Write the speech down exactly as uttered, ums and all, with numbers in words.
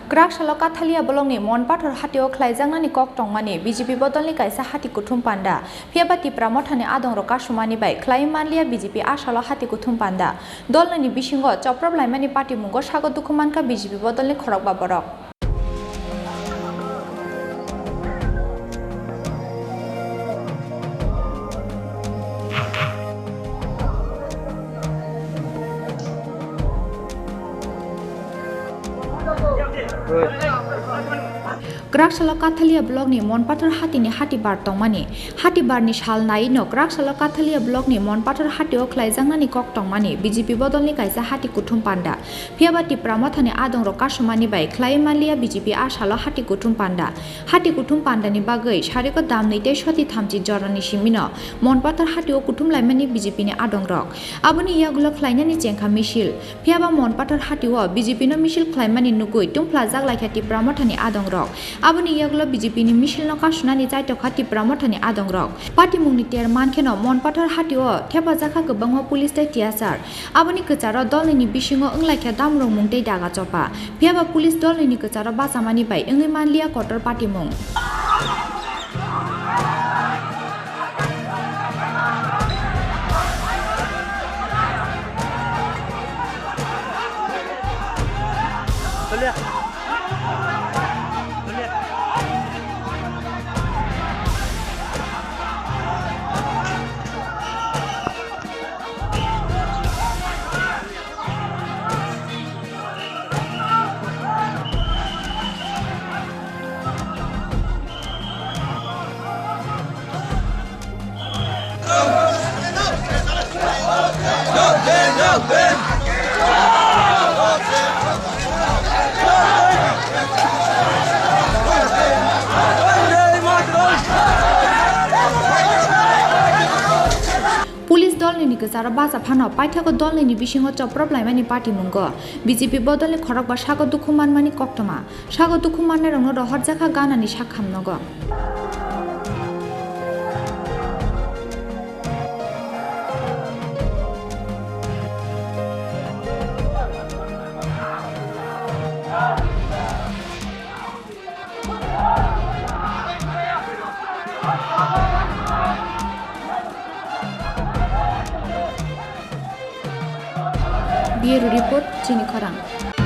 Kwrak salo Kathalia blockni Monpathor hatio khlaijaknani kok tongmani B J P bodolni kaisa hati kuthum panda. Phiyaba Tipra Mothani adongrok kasumani bai khlaiwi manliya B J P a salo hati kuthum panda. Dolnini bisingo choprop laimani patimungo sago dukhu mankha B J P bodolni khorokba borok. Kwrak salo Kathalia blockni Monpathor hatini hati bar tongmani. Hati barni sal naino kwrak salo Kathalia blockni Monpathor hatio khlaijaknani kok tongmani B J P bodolni kaisa hati kuthum panda. Phiyaba Tipra Mothani adongrok kasumani bai khlaiwi manliya B J P a salo hati kuthum panda. Hati kuthum pandani bagwi sariko damnwi tei soti thamchi jorani simino Monpathor hatio kuthum laimani B J P ni adongrok. Aboni yagulo khlainani chengkha misil. Phiyaba Monpathor hatio B J P no misil khlaimani nugwi tungphlajak laikha Tipra Mothani adongrok. Aboni yagulo B J P ni misil no kasunani chaitokha Tipra Mothani adongrok. Patimungni ter mankheno Monpathor hatio thepajakha kwbangma police tei tiyasar. Aboni kwcharo dolnini bisingo wnglaikha damrokmung tei daga chopa. Phiyaba police dolnini kwcharo bachamani bai wngwi manliya kotor patimung. Police dolnini kwcharo bacha phano paithago dolnini bisingo choprop laimani patimungo B J P bodolni khorokba sago dukhu manmani koktwma. Sago dukhu mannairokno rohorjakha ganani sakham nogo. Bureau Report, Chini Khorang.